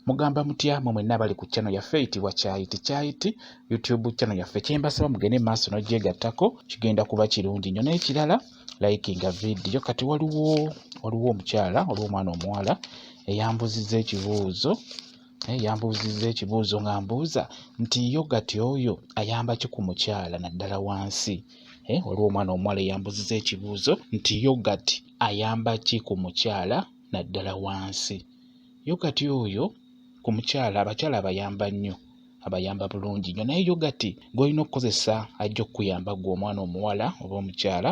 Mugamba mutya mwe mwenna abali ku channel yaffe eyitibwa Kyayiti Kyayiti YouTube channel yaffe? Kyembasaba mugende mu maaso n'ogyegattako, kigenda kuba kirungi nnyo. N'ekirala, likinga vidiyo. Kati waliwo omukyala, waliwo omwana omuwala eyambuuzizza ekibuuzo, yambuuzizza ekibuuzo nga mbuuza nti yogati oyo ayamba ki ku mukyala naddala wansi. Waliwo omwana omuwala eyambuuzizza ekibuuzo nti yogati ayamba ki ku mukyala naddala wansi. Yogati oyo ku mukyala, abakyala abayamba nnyo, abayamba bulungi nnyo. Naye yogati gw'olina okukozesa ajja okukuyamba ggwe omwana omuwala oba omukyala,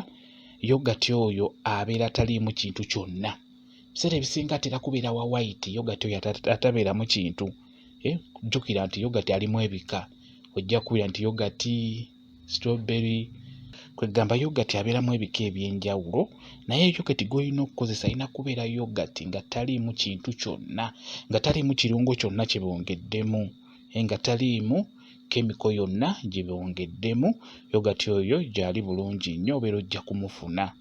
yogati oyo abeera taliimu kintu kyonna. Ebiseera ebisinga atera kubeera wa white, yogati oyo atabeeramu kintu. Jjukira nti yogati alimu ebika, ojja kuwulira nti yogati strawberry, kwegamba yogati abeeramu ebika eby'enjawulo. Naye yogati gw'olina okukozesa alina kubeera yogati nga taliimu kintu kyonna, nga taliimu kirungo kyonna kye bongeddemu, nga taliimu kemiko yonna gye bongeddemu. Yogati oyo gy'ali bulungi nnyo, obeera ojja kumufuna.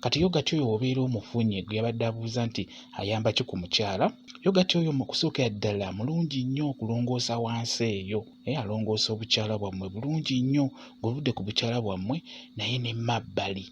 Kati yogati oyo obeera omufunye, gwe yabadde abuuza nti ayamba ki ku mukyala. Yogati oyo mu kusookera ddala mulungi nnyo okulongoosa wansi eyo, alongoosa obukyala bwammwe bulungi nnyo ng'ovudde ku bukyala bwammwe, naye ne mabbali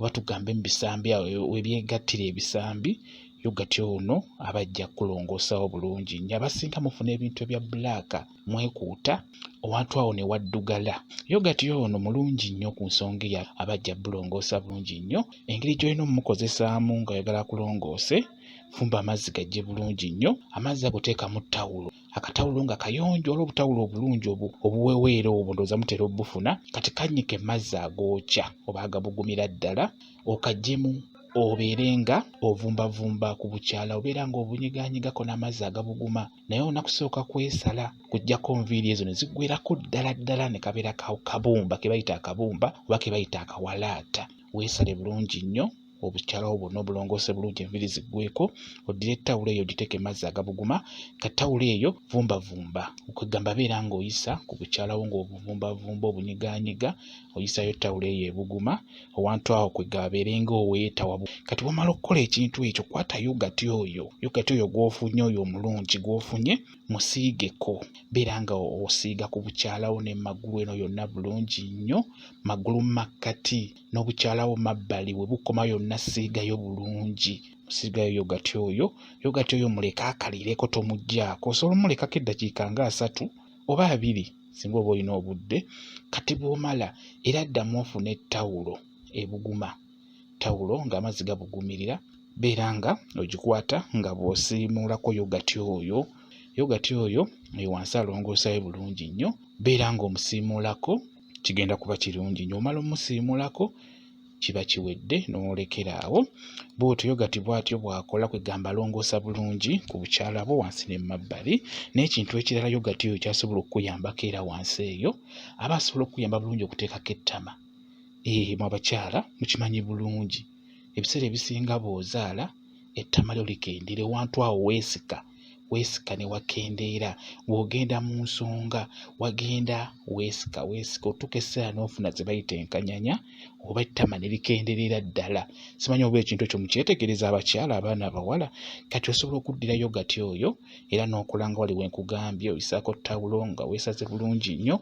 oba tugambe mu bisambi awo webyegattira ebisambi, yogati ono aba ajja kukulongoosawo bulungi nnyo. Abasinga mufuna ebintu ebya bbulaaka, mwekuuta owantu awo ne waddugala. Yogati ono mulungi nnyo ku nsonga eyo, aba ajja bulongoosa bulungi nnyo. Engeri gy'olina omukozesaamu nga oyagala kulongoose, fumba amazzi gajje bulungi nnyo. Amazzi ago teekamu ttawulo, akatawulo nga kayonjo, waliwo obutawulo obulungi obuweweera obwo, ndowooza mutera obbufuna. Kati kannyike mazzi agookya oba agabugumira ddala, okaggyemu obeere nga ovumbavumba ku bukyala, obeera nga obunyigaanyigako n'amazzi agabuguma. Naye olina kusooka kwesala kuggyako nviiri ezo ne ziggwerako ddala ddala, ne kabeera kabumba ke bayita akabumba oba ke bayita akawalaata. Weesale bulungi nnyo obukyala bwo bwonna, obulongoose bulungi, enviiri ziggweeko, oddire ettawulo eyo ogiteeke mu mazzi agabuguma. Ka ttawulo eyo vumbavumba, kwegamba beera ng'oyisa ku bukyala bwo ng'obuvumbavumba, obunyigaanyiga, oyisayo ttawulo eyo ebuguma owantu awo, kwegamba beere ng'oweeta. Kati bw'omala okukola ekintu ekyo, kwata yogati oyo, yogati oyo gw'ofunye, oyo omulungi gw'ofunye, musiigeko. Beera nga osiiga ku bukyala bwo ne magulu eno yonna bulungi nnyo, magulu makkati n'obukyala bwo mabbali we bukoma yonna, siigayo bulungi, musiigayo yogati oyo. Yogati oyo muleke akalireko, tomuggyaako. Osobola omulekako eddakiika nga 30 oba 20 singa oba olina obudde. Kati bw'omala era ddamu ofune ettawulo ebuguma, ttawulo ng'amazzi gabugumirira, beera nga ogikwata nga bw'osiimuulako yogati oyo. Yogati oyo eyo wansi alongoosayo bulungi nnyo, beera ng'omusiimuulako, kigenda kuba kirungi nnyo. Omala omusiimuulako kiba kiwedde n'olekera awo. Bw'otyo yogati bw'atyo bw'akola, kwegamba alongoosa bulungi ku bukyala bwo wansi ne mabbali. N'ekintu ekirala yogati oyo ky'asobola okukuyambako era wansi eyo, aba asobola okukuyamba bulungi okuteekako ettama. Mwe abakyala mukimanyi bulungi, ebiseera ebisinga bw'ozaala ettama lyo likendeera, ewantu awo weesika, weesika ne wakendeera. Bw'ogenda mu nsonga wagenda weesika, weesika, otuuka ekiseera n'ofuna ze bayita enkanyanya oba ettama ne likendeerera ddala. Simanyi oba ekintu ekyo mukyetegereza abakyala, abaana abawala. Kati osobola okuddira yogati oyo era n'okola nga wali we nkugambye, oyisaako ttawulo nga weesaze bulungi nnyo,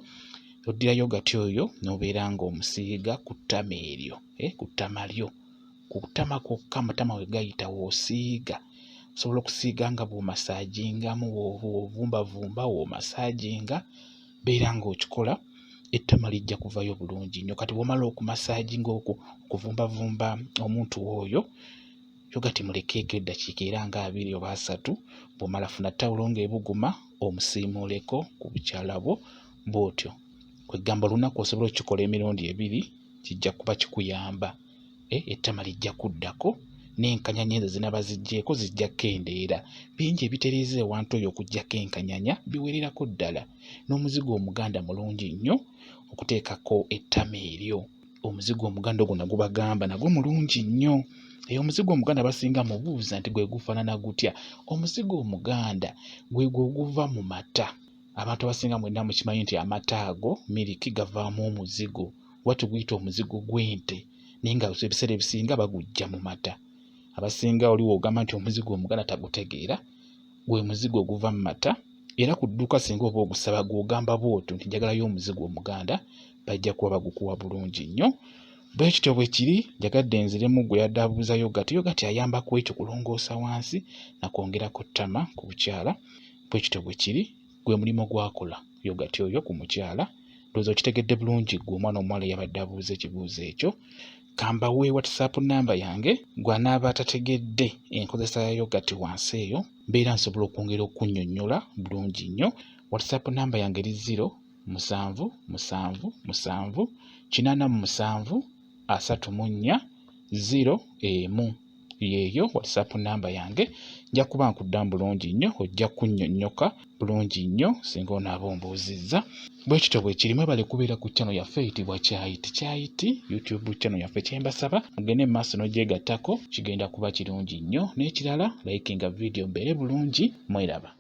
oddira yogati oyo n'obeera ng'omusiiga ku ttama eryo, ku ttama lyo, ku ttama kwokka, amatama we gayita w'osiiga. Osobola okusiiga nga bw'omasaajingamu, bw'ovumbavumba, w'omasaajinga, beera ng'okikola, ettama lijja kuvayo bulungi nnyo. Kati bw'omala okumasaajinga, okuvumbavumba omuntu oyo, yogati mulekeeko eddakiika era nga 20 oba 30. Bw'omala funa ttawulo ng'ebuguma, omusiimuuleko ku bukyala bwo bw'otyo. Kwegamba olunaku osobola okukikola emirundi ebiri, kijja kuba kikuyamba. Ettama lijja kuddako n'enkanyanya ezo zinaaba ziggyeeko zijja kukendeera. Bingi ebitereeza ewantu oyo okuggyako enkanyanya biwererako ddala. N'omuzigo omuganda mulungi nnyo okuteekako ettama eryo. Omuzigo omuganda ogwo nagubagamba nagwo mulungi nnyo. Omuzigo omuganda abasinga mubuuza nti gwe gufaanana gutya. Omuzigo omuganda gwe gwo oguva mu mata. Abantu abasinga mwenna mukimanyi nti amata ago miliki gavaamu omuzigo, oba tuguyita omuzigo gw'ente, naye nga ebiseera ebisinga baguggya mu mata. Abasinga oli w'ogamba nti omuzigo omuganda tagutegeera, Gwe muzigo oguva mu mata era ku dduuka singa oba ogusaba gw'ogamba bw'otyo nti njagalayo omuzigo omuganda, bajja kuba bagukuwa bulungi nnyo. Bwe kityo bwe kiri. Njagadde nziremu gwe yadde abuuza yogati. Yogati ayamba ku ekyo kulongoosa wansi na kwongerako ttama ku bukyala. Bwe kityo bwe kiri, gwe mulimu gw'akola yogati oyo ku mukyala. Ndowooza okitegedde bulungi ggwe omwana omuwala eyabadde abuuza ekibuuzo ekyo. Kambawe WhatsApp nnamba yange, ggwe anaaba atategedde enkozesa ya yogati wansi eyo, mbeera nsobola okwongera okunnyonnyola bulungi nnyo. WhatsApp nnamba yange eri 0 7 7 7 87 34 0 1. Yeeyo WhatsApp nnamba yange, nja kuba nkuddamu bulungi nnyo, ojja kunnyonnyoka bulungi nnyo singa onaaba ombuuzizza. Bwe kityo bwe kiri. Mwebale kubeera ku channel yaffe eyitibwa Kyayiti Kyayiti YouTube channel yaffe. Kye mbasaba mugende mu maaso n'ogyegattako, kigenda kuba kirungi nnyo. N'ekirala, likinga vidiyo mbeere bulungi, mweraba.